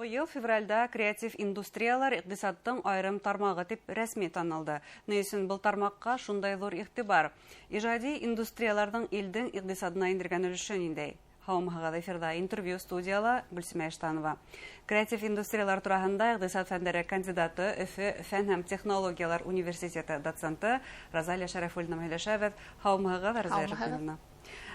Быйыл февралдә креатив индустриялар иҡтисадтың айырым тармағы тип рәсми танылды. Ни өсөн был тармаҡҡа шундай ҙур иғтибар? Ижади индустрияларҙың илдең иҡтисадына индергән өлөшө ниндәй? Һаумыһығыҙ, эфирҙа интервью, студияла Гөлсимә Иштанова. Креатив индустриялар тураһында иҡтисад фәндәре кандидаты, Өфө фән һәм технологиялар университеты доценты Розалия Шәрәфуллина һөйләшәбеҙ. Һаумыһығыҙ, Розалия Шәрәфуллина.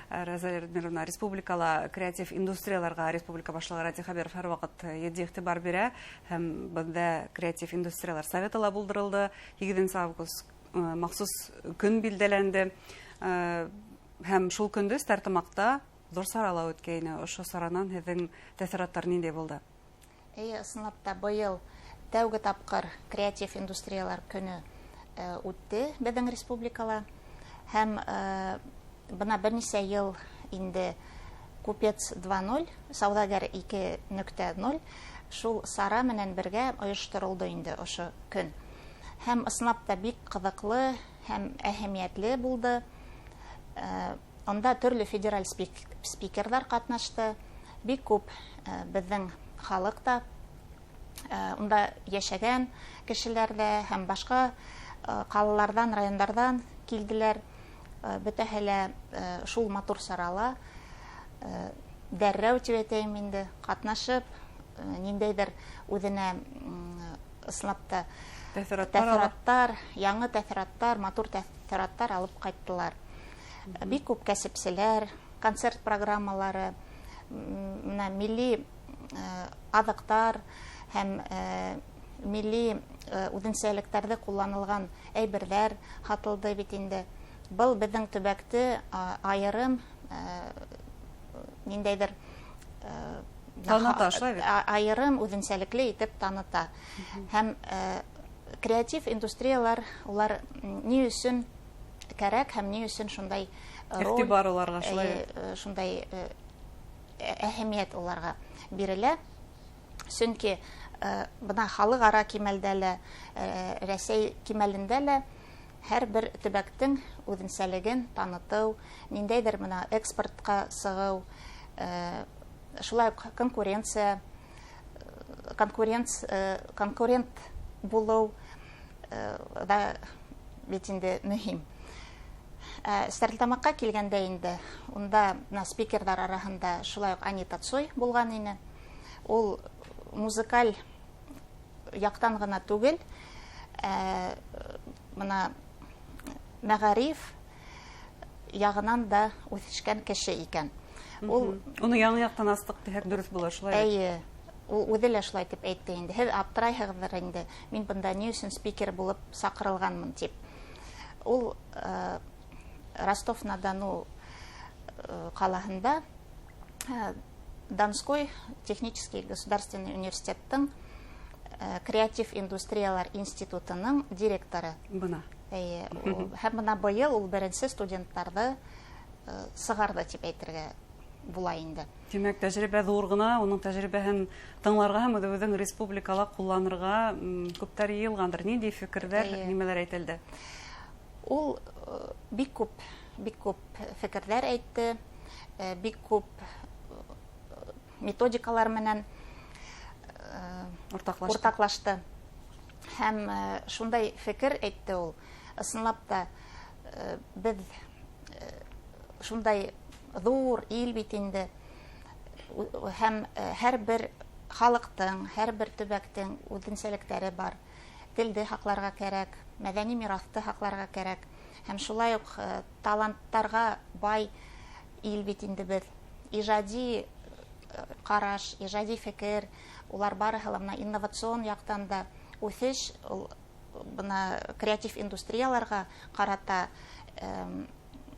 Розалия Радмировна, республикала креатив индустрияларға республика башлығы Радий Хәбиров һәр ваҡыт етди иғтибар бирә, һәм бында креатив индустриялар советы ла булдырылды. 8 август махсус көн билдәләнде. Һәм шул көндө Стәрлетамаҡта ҙур сара ла үткәйне. Ошо саранан һеҙҙең тәьҫораттар ниндәй булды? Эйе, ысынлап та быйыл тәүге тапҡыр креатив индустриялар көнө үтте беҙҙең республикала. Һәм бына бер нисә йыл инде Купец 2.0, Сауҙагәр 2.0, шул сара менән бергә ойошторолдо инде ошо көн. Һәм ысынлап та бик ҡыҙыҡлы һәм әһәмиәтле булды. Унда төрлө федераль спикерҙар ҡатнашты. Бик күп беҙҙең халыҡ та, унда йәшәгән кешеләр ҙә һәм башҡа ҡалаларҙан, райондарҙан килделәр. Бөтәһе лә шул матур сарала дәррәү тип әйтәйем инде, ҡатнашып, ниндәйҙер үҙенә ысынлап та тәьҫораттар, яңы тәьҫораттар, матур тәьҫораттар алып ҡайттылар. Бик күп кәсепселәр, концерт программалары, бына милли аҙыҡтар һәм милли үҙенсәлектәрҙе ҡулланылған әйберҙәр һатылды бит инде. Был беҙҙең төбәкте айырым ниндәйҙер таныта, шулай бит? Айырым үҙенсәлекле итеп таныта. Һәм креатив индустриялар улар ни өсөн кәрәк һәм ни өсөн шундай роль, иғтибар уларға, шулай бит? Шундай әһәмиәт уларға бирелә. Сөнки бына халыҡ ара кимәлдә лә, Рәсәй кимәлендә лә һәр бер төбәктең үҙенсәлеген танытыу, ниндәйҙер бына экспортҡа сығыу, шулай уҡ конкурент булыу да бит инде мөһим. Стәрлетамаҡҡа килгәндә инде, унда бына спикерҙар араһында шулай уҡ Анита Цой булған ине. Ул музыкаль яҡтан ғына түгел, бына мәғариф яғынан да үҫешкән кеше икән. Ул уны яңы яҡтан астыҡ тиһәк дөрөҫ була, шулай бит? Эйе, ул үҙе лә шулай тип әйтте инде. Һеҙ аптырайһығыҙҙыр инде, мин бында ни өсөн спикер булып саҡырылғанмын тип. Ул Ростов-на-Дону ҡалаһында Донской технический государственный университеттың креатив индустриялар институтының директоры. Бына. Эйе, һәм бына быйыл ул беренсе студенттарҙы сығарҙы тип әйтергә була инде. Тимәк, тәжрибә ҙур ғына, уның тәжрибәһен тыңларға һәм үҙебеҙҙең республикала ҡулланырға күптәр йыйылғандыр. Ниндәй фекерҙәр, нимәләр әйтелде? Ул бик күп, бик күп фекерҙәр әйтте, бик күп методикалар менән уртаҡлашты. Уртаҡлашты. Һәм шундай фекер әйтте ул. Ысынлап та, беҙ шундай ҙур ил бит инде. Һәм һәр бер халыҡтың, һәр бер төбәктең үҙенсәлектәре бар. Телде һаҡларға кәрәк, мәҙәни мираҫты һаҡларға кәрәк. Һәм шулай уҡ таланттарға бай ил бит инде беҙ. Ижади ҡараш, ижади фекер, улар барыһы ла бына инновацион яҡтан да үҫеш, ул бына креатив индустрияларға ҡарата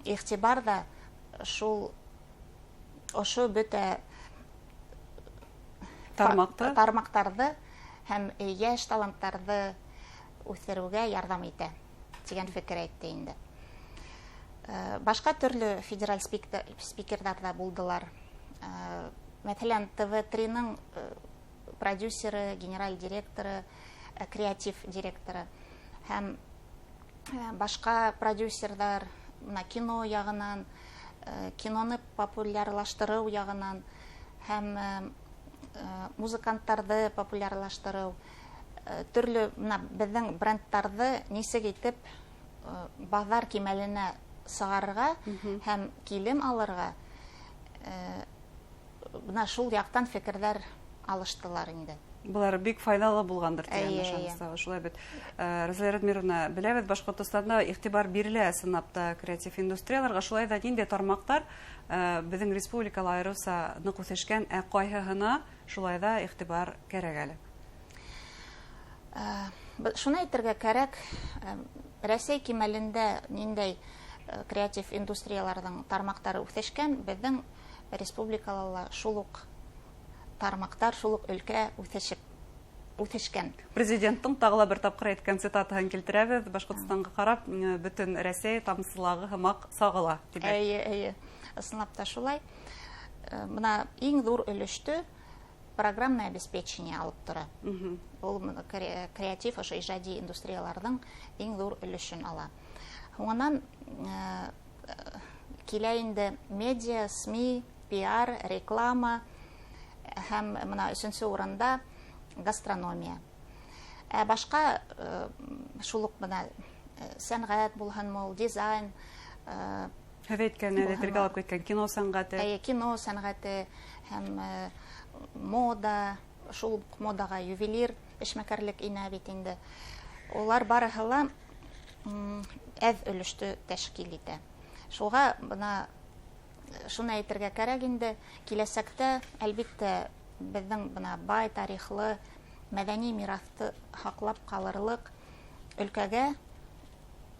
иғтибар ҙа шул ошо бөтә тармаҡты, тармаҡтарҙы һәм йәш таланттарҙы үҫтереүгә ярҙам итә тигән фекер әйтте инде. Башҡа төрлө федераль спикерҙар ҙа булдылар. Мәҫәлән, ТВ3-ның продюсеры, генераль директоры, креатив директоры һәм башҡа продюсерҙар, бына кино яғынан, киноны популярлаштырыу яғынан һәм Музыканттарҙы популярлаштырыу, төрлө бына беҙҙең брендтарҙы нисек итеп баҙар кимәленә сығарырға һәм килем алырға, бына шул яҡтан фекерҙәр алыштылар инде. Былар бик файҙалы булғандыр тигән ышаныстабыҙ, шулай бит. Розалия Радмировна, беләбеҙ, Башҡортостанда иғтибар бирелә ысынлап та креатив индустрияларға, шулай ҙа ниндәй тармаҡтар беҙҙең республикала айырыуса ныҡ үҫешкән, ә ҡайһыһына шулай ҙа иғтибар кәрәк әле? Шуны әйтергә кәрәк, Рәсәй кимәлендә ниндәй креатив индустрияларҙың тармаҡтары үҫешкән, беҙҙең республикала ла шул уҡ тармаҡтар, шул уҡ өлкә үҫешкән. Президенттың тағы ла бер тапҡыр әйткән цитатаһын килтерәбеҙ: Башҡортостанға ҡарап бөтөн Рәсәй тамсылағы һымаҡ сағыла, тимәк. Эйе, эйе, ысынлап та шулай. Бына иң ҙур өлөштө программное обеспечение алып тора. Ул креатив ошо ижади индустрияларҙың иң ҙур өлөшөн ала. Һуңынан килә инде медиа, СМИ, пиар, реклама һәм бына өсөнсө урында гастрономия. Ә башҡа шул уҡ бына сәнғәт булһынмы ул, дизайн, Һеҙ әйткән, телгә алып киткән кино сәнғәте. Эйе, кино сәнғәте һәм мода, шул уҡ модаға ювелир эшмәкәрлек инә бит инде. Улар барыһы ла әҙ өлөштө тәшкил итә. Шуға бына шуны әйтергә кәрәк инде, киләсәктә әлбиттә беҙҙең бына бай тарихлы мәҙәни мираҫты һаҡлап ҡалырлыҡ өлкәгә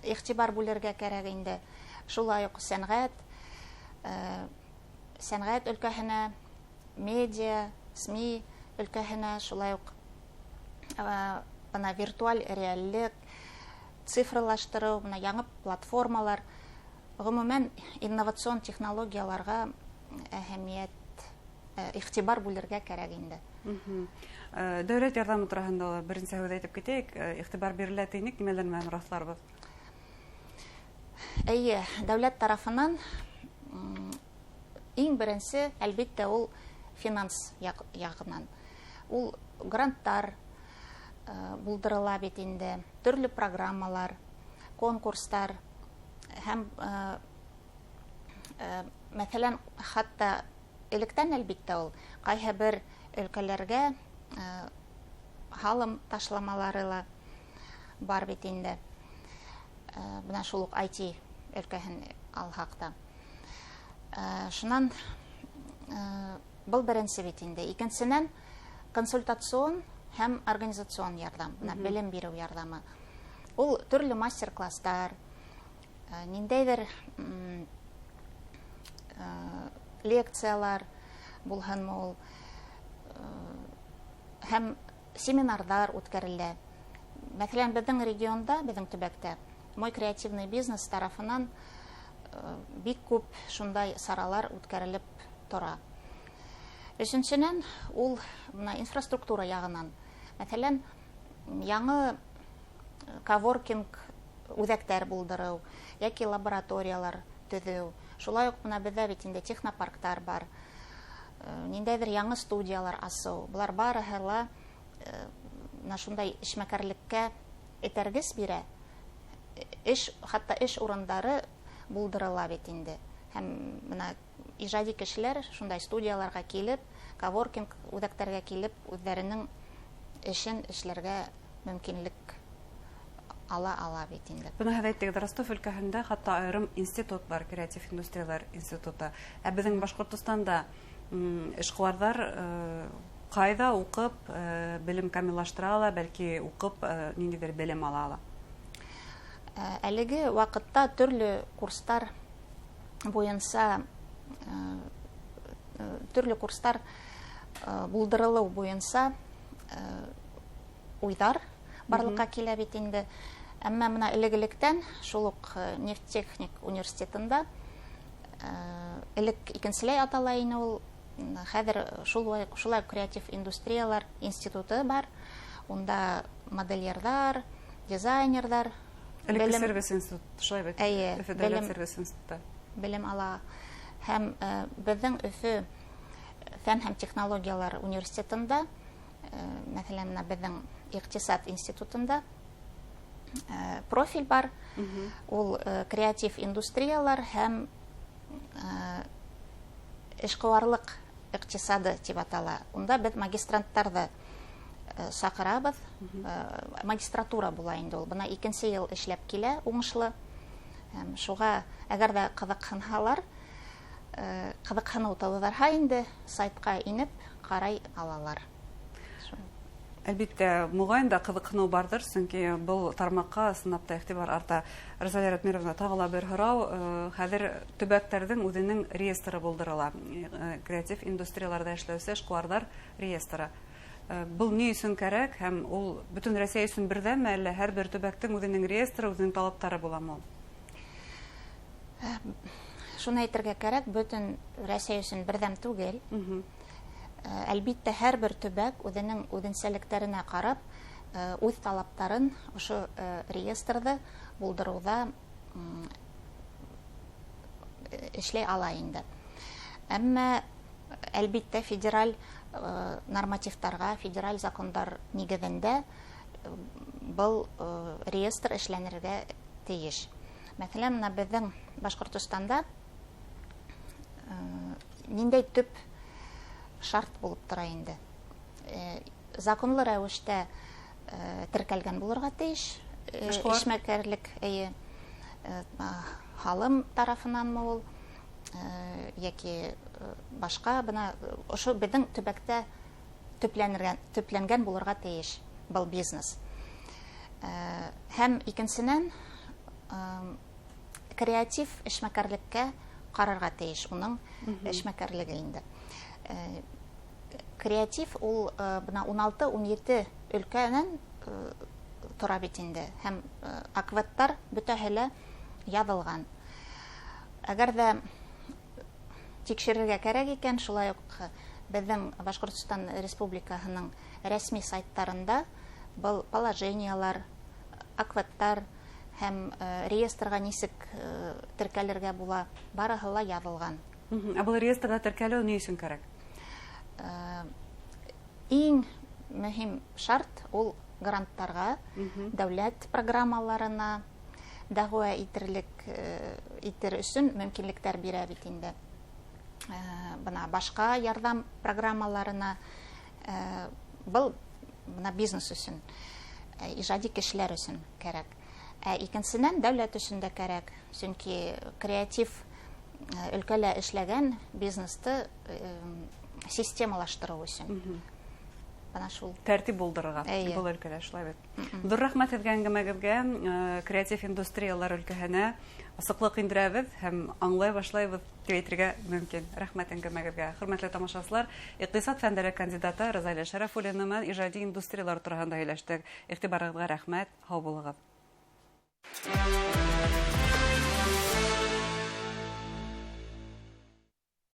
иғтибар бүлергә кәрәк инде. Шулай уҡ сәнғәт өлкәһенә, медиа, СМИ өлкәһенә, шулай уҡ бына виртуаль реальлек, цифрлаштырыу, бына яңы платформалар, ғөмүмән инновацион технологияларға әһәмиәт, иғтибар бүлергә кәрәк инде. Дәүләт ярҙамы тураһында ла беренсе һүҙ әйтеп китәйек. Иғтибар бирелә тинек, нимәләр менән раҫларбыҙ? Эйе, дәүләт тарафынан иң беренсе, әлбиттә, ул финанс яғынан. Ул гранттар булдырыла бит инде, төрлө программалар, конкурстар һәм, мәҫәлән, хатта электән әлбиттә ул ҡайһы бер өлкәләргә һалым ташламалары ла бар бит инде. Бына шул уҡ IT өлкәһен алһаҡ та. Шунан был беренсе бит инде. Икенсенән, консультацион һәм организацион ярҙам, бына белем биреү ярҙамы. Ул төрлө мастер-класстар, ниндәйҙер лекциялар булһынмы ул, һәм семинарҙар үткәрелә. Мәҫәлән, беҙҙең регионда, беҙҙең төбәктә Мой креативный бизнес тарафынан бик күп шундай саралар үткәрелеп тора. Өсөнсөнән, ул бына инфраструктура яғынан. Мәҫәлән, яңы коворкинг үҙәктәр булдырыу йәки лабораториялар төҙөү. Шулай уҡ бына беҙҙә бит инде технопарктар бар. Ниндәйҙер яңы студиялар асыу. Былар барыһы ла бына шундай эшмәкәрлеккә этәргес бирә. Хатта эш урындары булдырыла бит инде. Һәм бына ижади кешеләр шундай студияларға килеп, коворкинг үҙәктәргә килеп, үҙҙәренең эшен эшләргә мөмкинлек ала ала бит инде. Бына һеҙ әйттегеҙ, Ростов өлкәһендә хатта айырым институт бар, креатив индустриялар институты. Ә беҙҙең Башҡортостанда эшҡыуарҙар ҡайҙа уҡып белем камиллаштыра ала, бәлки уҡып ниндәйҙер белем ала ала? Әлеге ваҡытта төрлө курстар буйынса төрлө курстар булдырылыу буйынса уйҙар барлыҡҡа килә бит инде. Әммә бына элек-электән шул уҡ нефть-техник университетында элек икенселәй атала ине ул, хәҙер шулай креатив индустриялар институты бар. Унда модельерҙар, дизайнерҙар, Элекке сервис институты, шулай бит? Эйе, Өфө дәүләт сервис институты. белем ала. Һәм беҙҙең Өфө Фән һәм технологиялар университетында, мәҫәлән, бына беҙҙең иҡтисад институтында профиль бар. Ул креатив индустриялар һәм эшҡыуарлыҡ иҡтисады тип атала. Унда беҙ магистранттарҙы саҡырабыҙ. Магистратура була инде ул. Бына икенсе йыл эшләп килә уңышлы. Шуға әгәр ҙә ҡыҙыҡһынһалар, ҡыҙыҡһыныу тыуҙырһа инде, сайтҡа инеп ҡарай алалар. Әлбиттә, моғайын да ҡыҙыҡһыныу барҙыр, сөнки был тармаҡҡа ысынлап та иғтибар арта. Розалия Ратмировна, тағы ла бер һорау. Хәҙер төбәктәрҙең үҙенең реестры булдырыла. Креатив индустрияларҙа эшләүсе эшҡыуарҙар реестры. Был ни өсөн кәрәк һәм ул бөтөн Рәсәй өсөн берҙәнме, әллә һәр бер төбәктең үҙенең реестры, үҙенең талаптары буламы ул? Шуны әйтергә кәрәк, бөтөн Рәсәй өсөн берҙәм түгел. Әлбиттә, һәр бер төбәк үҙенең үҙенсәлектәренә ҡарап, үҙ талаптарын ошо реестрҙы булдырыуҙа эшләй ала инде. Әммә, әлбиттә, федераль нормативтарға, федераль закондар нигеҙендә был реестр эшләнергә тейеш. Мәҫәлән, бына беҙҙең Башҡортостанда ниндәй төп шарт булып тора инде. Законлы рәүештә теркәлгән булырға тейеш. Эшмәкәрлек, эйе, һалым тарафынанмы ул, йәки башҡа, бына ошо беҙҙең төбәктә төпләнгән булырға тейеш был бизнес. Һәм икенсенән, креатив эшмәкәрлеккә ҡарарға тейеш, уның эшмәкәрлеге инде. Креатив ул бына 16-17 өлкәнән тора бит инде, һәм акваттар бөтәһе лә яҙылған. Әгәр ҙә тикшерергә кәрәк икән, шулай уҡ беҙҙең Башҡортостан Республикаһының рәсми сайттарында был положениялар, акваттар һәм реестрға нисек теркәлергә була, барыһы ла яҙылған. Ә был реестрға теркәлеү ни өсөн кәрәк? Иң мөһим шарт ул гранттарға, дәүләт программаларына дәғүә итер өсөн мөмкинлектәр бирә бит инде. Бына башҡа ярҙам программаларына, был бына бизнес өсөн, ижади кешеләр өсөн кәрәк. Ә икенсенән, дәүләт өсөн дә кәрәк, сөнки креатив өлкәлә эшләгән бизнесты системалаштырыу өсөн. Бына шул. Тәртип булдырырға был өлкәлә, шулай бит. Ҙур рәхмәт һеҙгә әңгәмәгеҙгә. Креатив индустриялар өлкәһенә асыҡлыҡ индерәбеҙ һәм аңлай башлайбыҙ тип әйтергә мөмкин. Рәхмәт әңгәмәгеҙгә. Хөрмәтле тамашасылар, иҡтисад фәндәре кандидаты Розалия Шәрәфуллина менән ижади индустриялар тураһында һөйләштек. Иғтибарығыҙға рәхмәт. Һау булығыҙ.